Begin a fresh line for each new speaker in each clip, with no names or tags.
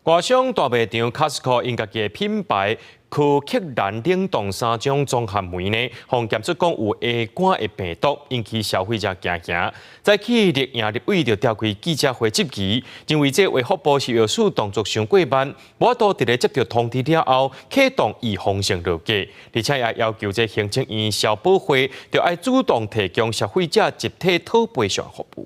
外商大賣場 Costco 𪜶家己的品牌柯克蘭冷凍沙漿綜合莓呢，予檢出講有 A 肝的病毒，引起消費者驚驚。早起綠營立委就召開記者會質疑，認為這衛福部食藥署動作傷過慢，無法度佇咧接著通知了後，啟動預防性落架，而且也要求這行政院消保會著愛主動提供消費者集體討賠償服務。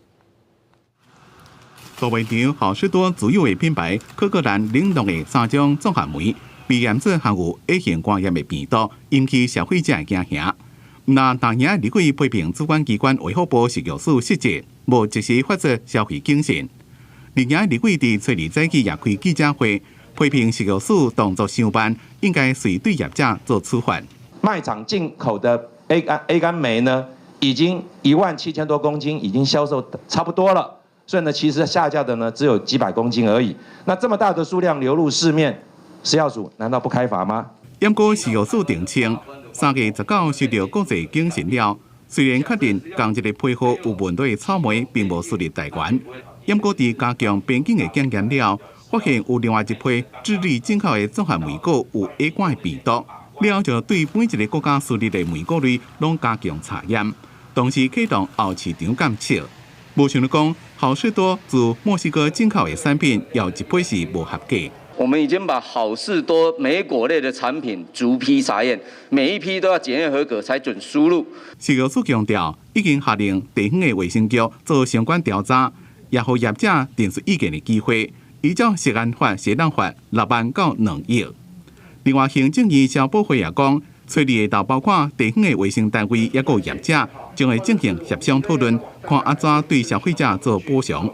大賣場好市多自有的品牌可可蘭冷凍的沙漿綜合莓，被驗出含有 A 型肝炎的病毒，引起消費者的驚嚇。那藍營立委批評主管機關衛福部食藥署失職，無及時發出消費警訊。綠營立委佇初二早起也開記者會，批評食藥署動作傷慢，應該隨對業者做處罰。
賣場進口的 A 肝莓呢，已經17,000多公斤，已經銷售差不多了。所以呢，其實下架的呢只有幾百公斤而已。那這麼大的數量流入市面，食藥署難道不開罰嗎？
毋過食藥署澄清，3月19收到國際警訊了，雖然確認仝一個批號有問題的草莓並無輸入台灣，毋過佇加強邊境的檢驗了，發現有另外一批智利進口的綜合莓果有 A 肝的病毒，了後就對每一個國家輸入的莓果類攏加強查驗，同時啟動後市場監測。無想著講，好市多自墨西哥進口的產品，有一批是無合格。
我們已經把好市多莓果類的產品逐批查驗，每一批都要檢驗合格才准輸入。
食藥署強調，已經下令地方的衛生局做相關調查，也予業者陳述意見的機會。依照食安法、食安法6萬到2億。另外，行政院消保會也講，初二下晝包括地方的衛生單位，抑閣業者，將會進行協商討論，看按怎對消費者做補償。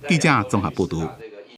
記者綜合報導。